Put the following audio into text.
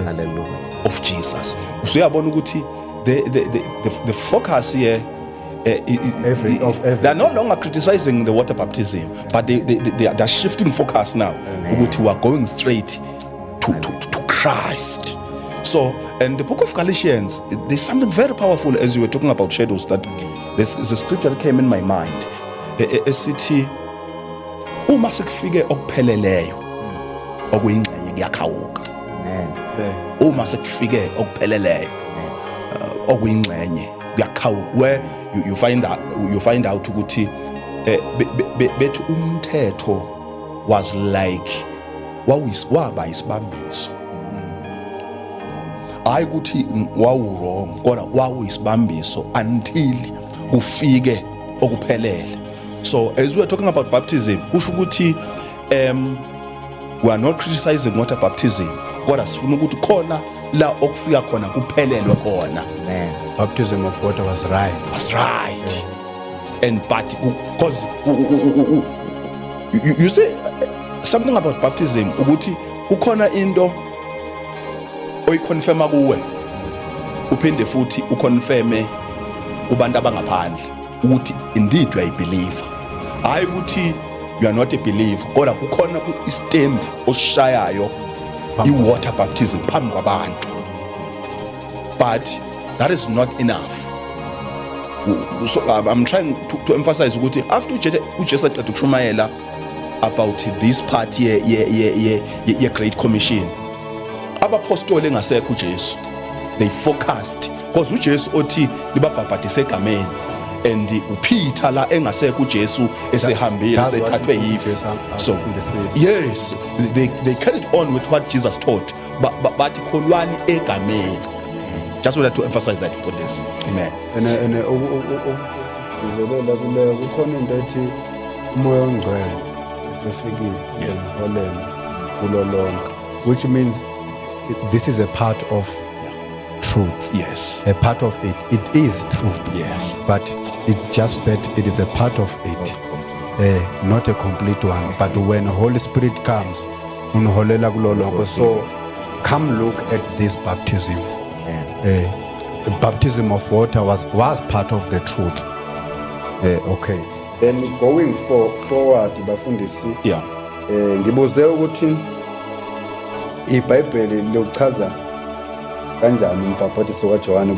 Hallelujah. Of Jesus. Usuyabona ukuthi the focus here, Of every- they are no longer criticizing the water baptism, but they are shifting focus now ukuthi we are going straight to Christ. So, and the book of Galatians, there's something very powerful as you were talking about shadows, that there's a scripture that came in my mind esithi uma sekufike okupheleleyo, okuyingxenye kuyakhawuka. Amen. Uma sekufike okupheleleyo, okuyingxenye kuyakhawuka, where you find out ukuthi bethi umthetho was like waba isibambiso, hayi ukuthi wawu wrong, kodwa wawuyisibambiso until kufike okuphelele. So as we are talking about baptism, kusho ukuthi we are not criticizing water baptism, kodwa sifuna ukuthi khona la okufika khona kuphelelwe khona. Amen. Baptism of water was right. Was right, and but because you say something about baptism ukuthi kukhona into oyiconfirma kuwe, uphinde futhi uconfirme kubantu abangaphandle ukuthi indeed you are a believer, hayi ukuthi you are not a believer, kodwa kukhona istamp osishayayo, i-water baptism, phambi kwabantu. But that is not enough. So I'm trying to emphasize ukuthi after uJesu aqeda ukushumayela about this part ye Great Commission, abapostoli engasekho uJesu, they focused because uJesu othi libabhabhadise egameni, and uPeter la engasekho uJesu esehambile, That's what sethathwe yifu. uJesu So afundisile. yes, they carried on with what Jesus taught, bathi kholwani egameni. Just wanted to emphasize that for this. Amen. Ene ukugcizelela kuleyo, kukhona into ethi uMoya oNgcwele esefikile uzoniholela kulo lonke, which means this is a part of truth. A part of it. It is truth. But it's just that it is a part of it, not a complete one. But when Holy Spirit comes, uniholela kulo lonke. So come look at this baptism. The baptism of water was part of the truth. Okay. Then going forward, bafundisi, ngibuze ukuthi iBhayibheli lokuchaza kanjani umbhabhadiso kaJohane.